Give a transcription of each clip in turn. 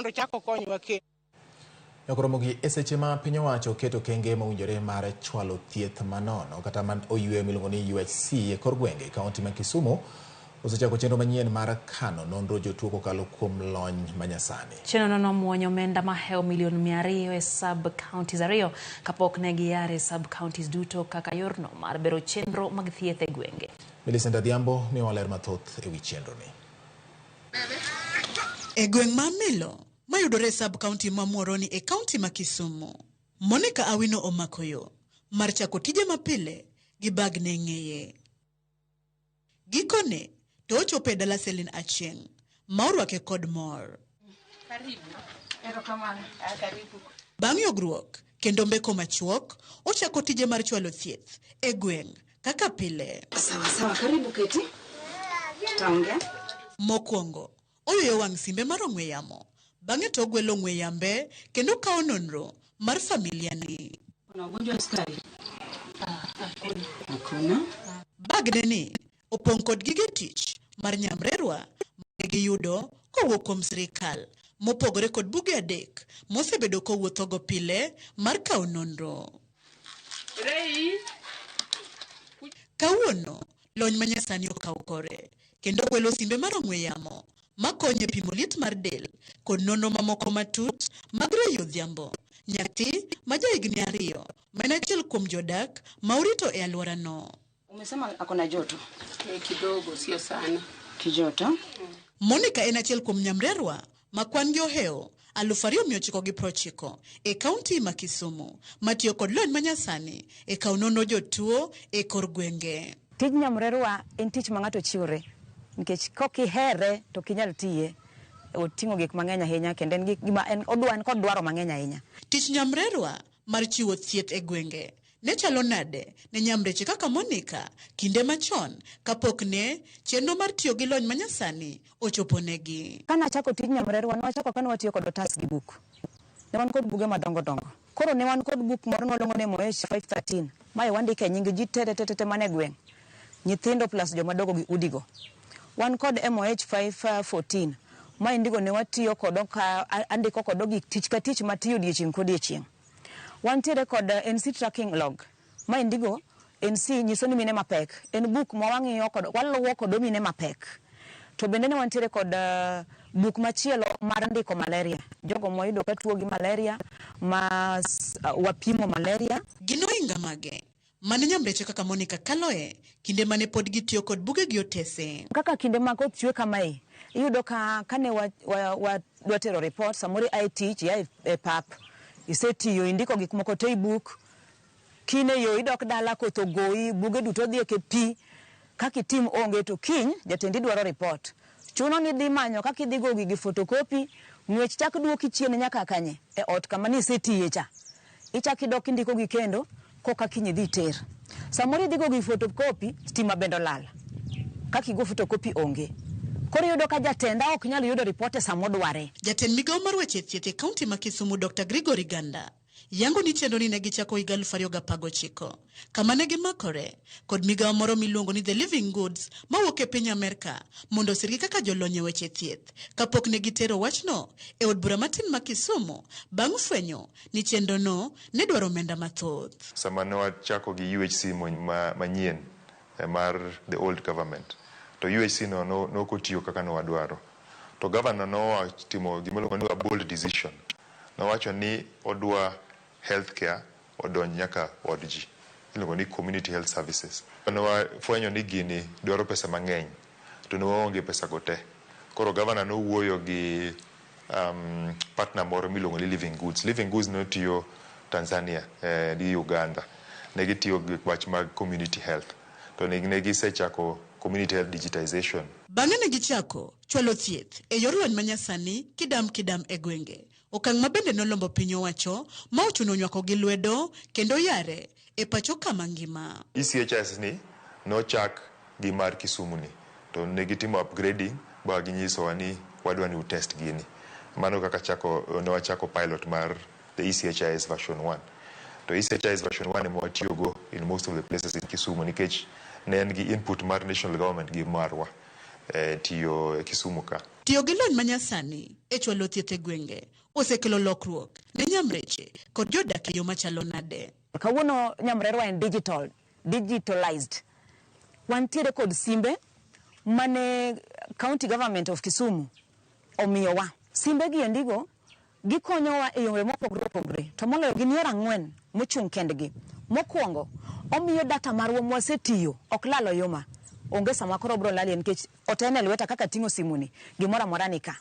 mondo ochak okonywa kendo. Nyakoromogi e seche ma piny owacho keto kenge mowinjore mar chwalo thieth manono kata man oywe miluongo ni UHC e kor gwenge, kaunti ma Kisumu osechako chenro manyien mar kano nonro jotuo kokalo kuom lony manyasani. Chenrono nomuonyo omenda mahewo milion 200 e sub counties 2 kapok ne giyare sub counties duto kaka yorno mar bero chenro mag thieth e gwenge. Millicent Adhiambo miyowa ler mathoth e wi chenroni. E gweng' ma Milo mayudore e sub county ma Muhoroni e kaunti ma Kisumu, Monica Awino omako yo mar chako tije mapile gi bag ne ng'eye. Gikone to ochopo e dala Celine Achieng' ma orwake kod mor. Bang' yogruok kendo mbeko machuok, ochako tije mar chwalo thieth e gweng' kaka pile. Sawa sawa, karibu keti. Tutaongea. Mokwongo, oyueyo wang' simbe mar ong'we yamo, bang'e to ogwelo ong'we yambe kendo okawo nonro mar familia ni. Kuna ugonjwa wa sukari? Hakuna. Bagne ni opong' kod gige tich mar nyamrerwa mane giyudo kowuok kuom sirikal mopogore kod buge 3 mosebedo kowuothogo pile mar kawo nonro. Kawuono, lony manyasani okawo kore kendo gwelo simbe mar ong'we yamo makonyo e pimo liet mar del kod nonro mamoko matut mag Ray Odhiambo, nyathi ma jahigni 2 ma en achiel kuom jodak ma orito e alworano. Umesema ako na joto? Kidogo, sio sana. Kijoto? Monica en achiel kuom nyamrerwa ma kwan gi ohewo 2990 e kaunti ma Kisumu matiyo kod lony manyasani e kawo nonro jotuo e kor gwenge. Tij nyamrerwa en tich ma ng'ato chiwore nikech kok ihere to ok inyal tiye. Oting'o gik mang'eny ahinya kendo en gima en odwa en kod dwaro mang'eny ahinya. Tich nyamrerwa mar chiwo thieth e gwenge ne chalo nade ne nyamreche kaka Monica kinde machon kapok ne chenro mar tiyo gi lony manyasani ochopo negi. Kane achako tij nyamrerwa, ne wachako kane watiyo kod otas gi buk. Ne wan kod buge madongo dongo. Koro ne wan kod buk moro nwaluongo ni MOH 513. Mae wandike e nying ji te te te te mane gweng'. Nyithindo plus joma dogo gi udigo. Wan kod MOH 514. Mae ndigo ne watiyo kodo ka andiko kodo gik tich ka tich matiyo odiechieng' kodiechieng'. Wantiere kod NC tracking log. Mae ndigo NC nyiso ni mine mapek. En buk ma wang'iyo kod waluwo kodo mine mapek. To bende ne wantiere kod buk machielo mar ndiko malaria. Jogo mwayudo ka tuo gi malaria, ma wapimo malaria. Gin ohinga mage mane nyamreche kaka Monica kaloe kinde mane pod gitiyo kod buge gi otese? Kaka kinde ma koth chwe kamae, iyudo ka kane wadwa tero report, samoro ia e tich, ia e pap, isetiyo, indiko gik moko te e buk, kine yo idok dala koth ogoyi, buge duto odhi e pi, kaka itim onge to kiny jatendi dwaro report. Chuno ni idhi manyo kaka idhi go gigi photocopy, ng'wech chak duoki chien nyaka kanye e ot kama nisetiye cha. Ichak idok indiko gi kendo koka kiny idhi iter. Samoro idhi go gi photocopy, stima bende olal. Kaka igo photocopy onge. Koro iyudo ka jatenda ok nyal yudo report e sama odware. Jatend migawo mar weche thieth e kaunti ma Kisumu Dr. Gregory Ganda yango ni chenro ni ne gichako higa 2019 kama ne gimakore kod migawo moro miluongo ni The Living Goods mawuok e piny Amerka mondo osirgi kaka jolony e weche thieth kapok ne gitero wachno e od bura matin ma Kisumu bang' fwenyo ni chenrono ne dwaro omenda mathoth. Sama ne wachako gi UHC manyien mar the old government, to UHC no nok otiyo kaka ne wadwaro. To governor nowatimo gima iluongo ni a bold decision. Nowacho ni odwa healthcare odonj nyaka od ji. Iluongo ni community health services. Ne wafwenyo ni gini dwaro pesa mang'eny, to ne waonge pesa go te. Koro governor nowuoyo gi partner moro miluongo ni Living Goods. Living Goods notiyo Tanzania gi Uganda. Ne gitiyo gi wach mag community health. To ne gisechako community health digitization. Bang'e ne gichako chwalo thieth e yor lony manyasani kidam kidam e gwenge. Okang' ma bende nolombo piny owacho ma ochuno nywako gi lwedo kendo yare e pacho kama ngima. ECHS ni nochak gi mar Kisumu ni to ne gitimo upgrading ba ginyisowa ni wadwa ni utest gini. Mano kaka ne wachako pilot mar the ECHIS version 1. To ECHIS version 1 ema watiyogo in most of the places in Kisumu nikech ne en gi input mar national government gi marwa. tiyo e Kisumu ka. Tiyo gi lony manyasani e chwalo thieth e gwenge osekelo lokruok ne nyamreche kod jodak e yo machalo nade? Kawuono nyamrerwa en digital, digitalized. Wantiere kod simbe mane county government of Kisumu omiyowa. Simbe gi endigo gikonyowa e yore mopogore opogore, to moloyo gin yore ang'wen mochung' kendgi. Mokwongo, omiyo data marwa mwasetiyo ok lal oyuma. Onge sama koro obiro lalie nikech oten e lweta kaka ating'o simuni, gimoro amora ni ka.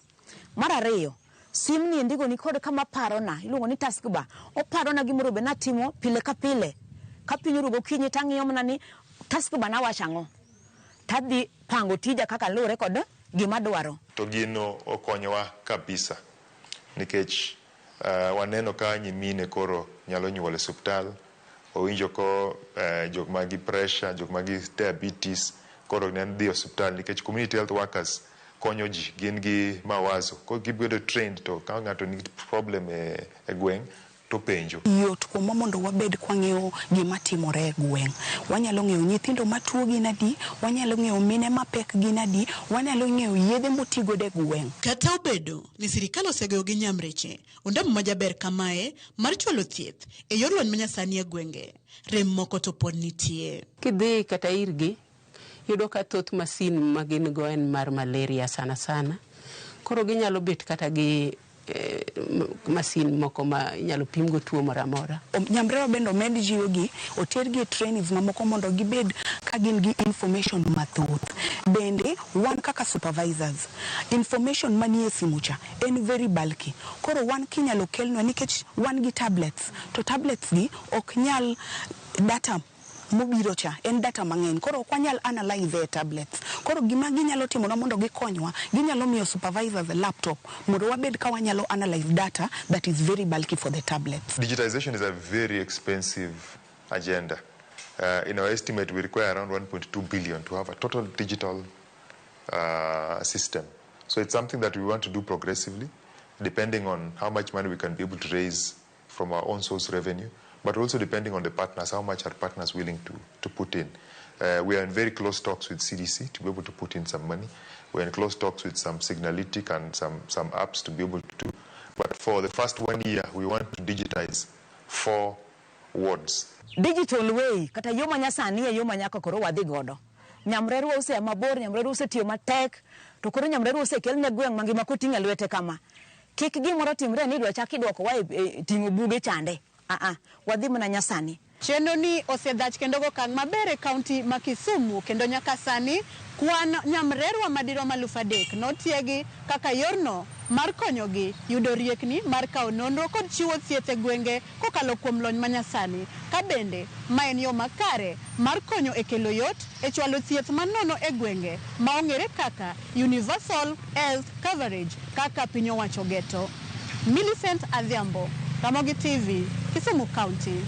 Mar ariyo, simni endigo nikod kama parona, iluongo ni task bar. Oparona gimoro bed natimo pile ka pile. Ka piny oru gokinyi tang'iyo mana ni task bar nawacho ang'o. Tadhi pango tija kaka luwore kod gima adwaro. To gino okonyowa kabisa nikech waneno ka nyimine koro nyalo nyuol e osiptal, owinjo ko jok ma gi pressure, jok ma gi diabetes koro ne dhi e osiptal nikech community health workers konyo ji, gin gi mawazo. Koro gibedo trained to ka ng'ato nigi problem e gweng' to penjo. Yot kuomwa mondo wabed kwang'eyo gima timore e gweng'. Wanyalo ng'eyo nyithindo matuo gin adi, wanyalo ng'eyo mine mapek gin adi, wanyalo ng'eyo yedhe motigodo e gweng'. Kata obedo ni sirikal osegoyo gi nyamreche ondamo majaber kamae mar chwalo thieth e yor lony manyasani e gwenge, rem moko to pod nitie. Kidhi kata irgi, yudo ka thoth masin ma gin go en mar malaria sana sana. Koro ginyalo bet kata gi masin moko ma inyalo pimgo tuo moro amora. Nyamrerwa bende omed jiwogi, otergi e trainings mamoko mondo gibed ka gin gi information mathoth. Bende wan kaka supervisors, information manie simu cha en very bulky. Koro wan kinyalo kelnwa nikech wan gi tablets, to tablets gi ok nyal data mobiro cha en data mang'eny, koro ok wanyal analyze e tablets. Koro gima ginyalo timonwa mondo gikonywa, ginyalo miyo supervisors a laptop mondo wabed ka wanyalo analyze data that is very bulky for the tablets. Digitization is a very expensive agenda. In our estimate, we require around 1.2 billion to have a total digital system. So it's something that we want to do progressively, depending on how much money we can be able to raise from our own source revenue, but also depending on the partners, how much are partners willing to put in. We are in very close talks with CDC to be able to put in some money. We're in close talks with some Signalytic and some apps to be able to do. But for the first 1 year, we want to digitize 4 wards. Digital way, kata yo manyasani e yo manyaka koro wadhi godo. Nyamrerwa osea mabor, nyamrerwa osetiyo matek, to koro nyamrerwa osekelne gweng' mangima koting'o e lwete kama. Kik gimoro timre ni idwa chak idwoko wa e ting'o buge chande. Wadhi mana nyasani. Chenro ni osedhach kendo go okang' maber e kaunti ma Kisumu, kendo nyaka sani kwan nyamrerwa madirom 3,000 notiegi kaka yorno mar konyogi yudo riekni mar kawo nonro kod chiwo thieth e gwenge kokalo kuom lony manyasani. Ka bende ma en yo makare mar konyo e kelo yot e chwalo thieth manono e gwenge ma ong'ere kaka Universal Health Coverage kaka piny owacho geto. Millicent Adhiambo, Ramogi TV, Kisumu County.